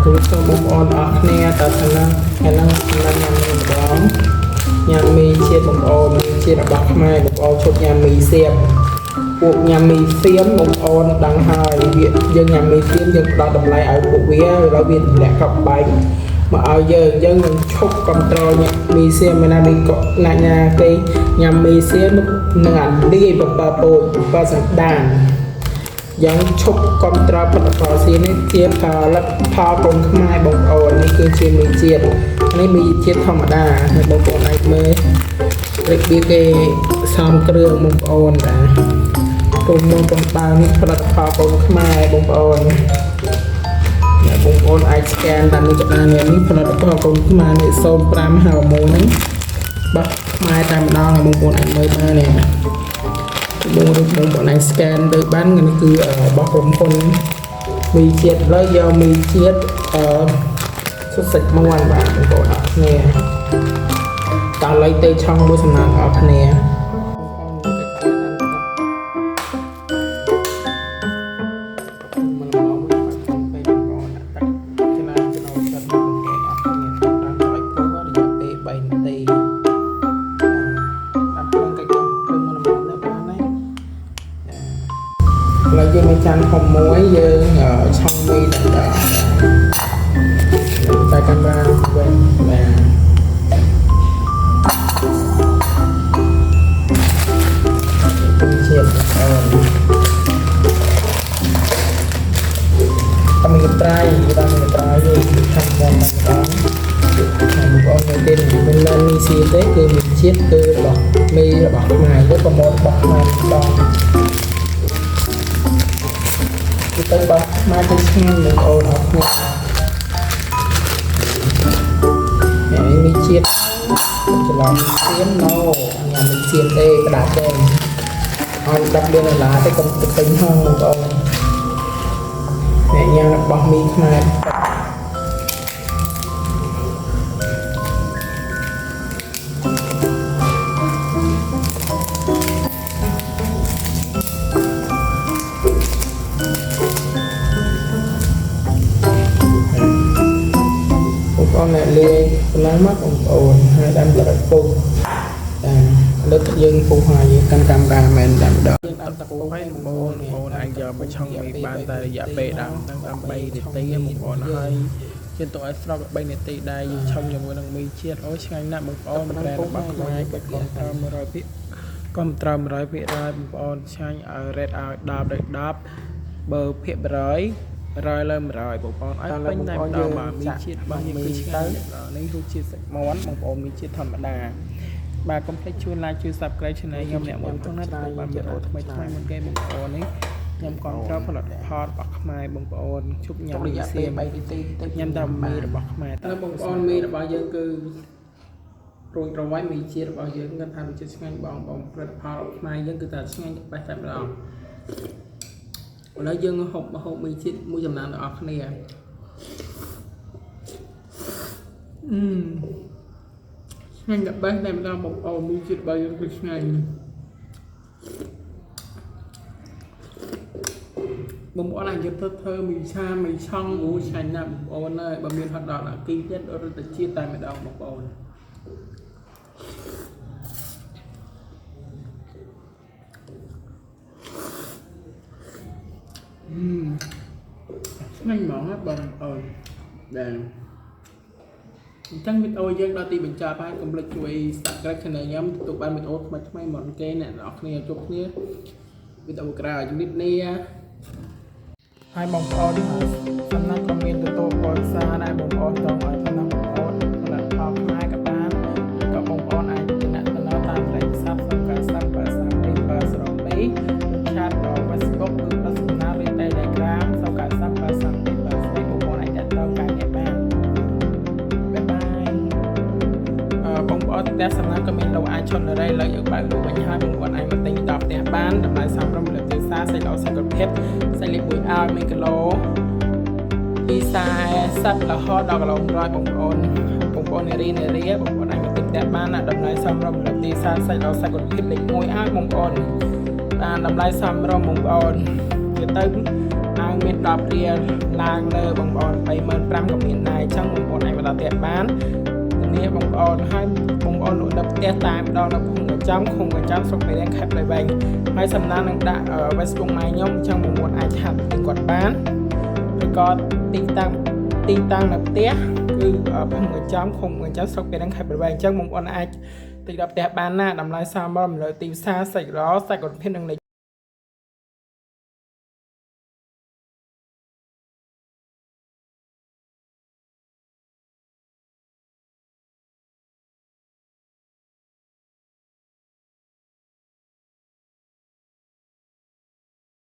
ជម្រាបសួរបងប្អូនអរគ្នាតើថ្ងៃហ្នឹងថ្ងៃហ្នឹងខ្ញុំញ៉ាំមីម្ដងញ៉ាំមីជាតិបងប្អូនមីជាតិរបស់ខ្មែរបងប្អូនឈប់ញ៉ាំមីសៀមពួកញ៉ាំមីសៀមបងប្អូនដឹងហើយវាយើងញ៉ាំមីសៀមយើងផ្ដល់តម្លៃឲ្យពួកវាឥឡូវវាទម្លាក់កប់បែកមកឲ្យយើងយើងនឹងឈប់គ្រប់គ្រងញ៉ាំមីសៀមមានណាមីកណាញ៉ាគេញ៉ាំមីសៀមនឹងអាលាយបបើពោចបើសណ្ដាន យ៉ាងឈប់គ្រប់ត្រផលិតផលស៊ីនេះជាផលិតផលកូនខ្មែរបងប្អូននេះគឺជាមីជាតិនេះមីជាតិធម្មតាហើយបងប្អូនអាចមើលរបៀបគេសំគ្រឿងបងប្អូនបាទពុំមកកំបានេះផលិតផលកូនខ្មែរបងប្អូនអ្នកបងប្អូនអាច scan តាមនេះក៏បាននេះផលិតផលកូនខ្មែរនេះ05 51ហ្នឹងបាទខ្មែរតែម្ដងបងប្អូនអាចមើលបាននេះ បងឬបងប្អូនអាច scan ទៅបាននេះគឺរបស់ក្រុមហ៊ុនមីជាតិឥឡូវយកមីជាតិអឺសុទ្ធសាច់មាន់បាទបងប្អូនអរគ្នាតោះឡូវទៅឆុងមួយសំណាងអរគ្នាមកមកមួយបាត់ក្នុងពេលបងប្អូនដាក់ទឹកច្រើនចំណូលចិត្តបងប្អូនអរគ្នាតាមឲ្យពុះរយៈពេល3នាទីបាទដាក់ក្នុងកិច្ចភ្លើងមកមកទៅបានហើយ ឥឡូវយើងមានចានធំមួយយើងឆុងមីតែម្ដងតែកាមេរ៉ាវិញបាទជាតិអូនតាមមានត្រៃតាមមានត្រៃយើងឆុងមុនតែម្ដងហើយបងប្អូនមើលទេមិនមែនមីស៊ីទេគឺមីជាតិគឺរបស់មីរបស់ខ្មែរយើងប្រមូលរបស់ខ្មែរម្ដងគឺទៅរបស់ខ្មែរទៅឆ្ងាញ់បងប្អូនអរគុណនេះមីជាតិច្រឡំសៀមណូញ៉ាំមីសៀមទេក្តារទេឲ្យ10លានដុល្លារទេកុំទៅទិញហងបងប្អូនអ្នកញ៉ាំរបស់មីខ្មែរបងប្អូនអ្នកលាយប៉ុណ្ណឹងមកបងប្អូនហើយដាំទឹកឲ្យពុះចាលើកយើងពុះហើយយើងកាន់កាមេរ៉ាមែនតែម្ដងយើងដាំទឹកពុះ ហើយបងប្អូនបងប្អូនអាចយកមកឆុងមីបានតែរយៈពេលដាំហ្នឹងដើម្បីនាទីបងប្អូនហើយជិះទៅឲ្យស្រស់3នាទីដែរយើងឆុងជាមួយនឹងមីជាតិអូឆ្ងាញ់ណាស់បងប្អូនប្រែរបស់ខ្មែរគាត់គ្រប់ត្រ100ភាគគ្រប់ត្រ100%បងប្អូនឆ្ងាញ់ឲ្យរ៉េតឲ្យ10ដោយ10បើភាគ100 100លើ100បងប្អូនឲ្យពេញតែម្ដងបាទមីជាតិរបស់យើងគឺឆ្ងាញ់នេះរសជាតិសាច់មាន់បងប្អូនមីជាតិធម្មតាបាទកុំភ្លេចជួយ like ជួយ Subscribe Channel ខ្ញុំអ្នកមួយផងណាទទួលបានវីដេអូថ្មីថ្មីមុនគេបងប្អូននេះខ្ញុំគាំទ្រផលិតផលរបស់ខ្មែរបងប្អូនជប់ញ៉ាំ ទុករយៈ មីសៀ ពេល ម 3នាទីទៅ ញ៉ាំតែមីរបស់ខ្មែរ តើបងប្អូនមីរបស់យើងគឺរួចរាល់មីជាតិរបស់យើងគាត់ថារសជាតិឆ្ងាញ់បងបងផលិតផលខ្មែរយើងគឺថាឆ្ងាញ់បេះតែម្ដងឥឡូវយើងហូបហូបមីជាតិមួយចំណែកដល់អ្នកគ្នាអឺឆ្ងាញ់ដល់បេះតែម្ដងបងប្អូនមីជាតិរបស់យើងគឺឆ្ងាញ់បងប្អូនអាចយកទៅធ្វើមីឆាមីឆុងអូឆ្ងាញ់ណាស់បងប្អូនអើយបើមានហត់ដល់អាគីទៀតរត់ទៅជាតិតែម្ដងបងប្អូន ឆ្ងាញ់ហ្មងណាបងប្អូនបាទអញ្ចឹងវីដេអូយើងដល់ទីបញ្ចប់ហើយកុំភ្លេចជួយ Subscribe Channel ខ្ញុំទទួលបានវីដេអូថ្មីៗមុនគេអ្នកនរគ្នាជួបគ្នាវីដេអូក្រោយជំរាបលាហើយបងប្អូនសំណាក់ក៏មានទទួលព័ន្ធសារដែរបងប្អូនចង់ឲ្យសំណាក់បងប្អូនផលិតផលខ្មែរក៏បានឬក៏បងប្អូនអាចទំនាក់ទំនងតាមលេខទូរស័ព្ទ097 32 702ឬឆាតដល់ Facebook គឺផ្ដល់សំណាក់ឬ Telegram 097 32 702បងប្អូនអាចទាក់ទងការងារបានបាយបាយអឺបងប្អូនផ្ទះសំណាក់ក៏មានលោអាចឈុនរ៉ៃលើយើងបើកលក់វិញហើយបងប្អូនអាចមកទិញដល់ផ្ទះបានតម្លៃសមរម្យលើកទេសាសាច់ល្អសាច់គុណភាពសាច់លេខ1ឲ្យ1គីឡូពី40រហូតដល់គីឡូ100បងប្អូនបងប្អូននារីនារីបងប្អូនអាចមកទិញផ្ទះបានណាតម្លៃសមរម្យលើកទេសាសាច់ល្អសាច់គុណភាពលេខ1ឲ្យបងប្អូនបានតម្លៃសមរម្យបងប្អូននិយាយទៅ អាវមាន10រៀលឡើងលើបងប្អូន35,000ក៏មានដែរអញ្ចឹងបងប្អូនអាចមកដល់ផ្ទះបាននេះបងប្អូនហើយបងប្អូនលក់នៅផ្ទះតែម្ដងនៅភូមិកញ្ចំឃុំកញ្ចំស្រុកមេរៀងខេត្តព្រៃវែងហើយសំណាងនឹងដាក់ Facebook ម៉ែខ្ញុំអញ្ចឹងបងប្អូនអាចឆាតទិញគាត់បានឬក៏ទីតាំងទីតាំងនៅផ្ទះគឺភូមិកញ្ចំឃុំកញ្ចំស្រុកមេរៀងខេត្តព្រៃវែងអញ្ចឹងបងប្អូនអាចទិញដល់ផ្ទះបានណាតម្លៃសមរម្យលើទីផ្សារសាច់ល្អសាច់គុណភាពនិងលេខ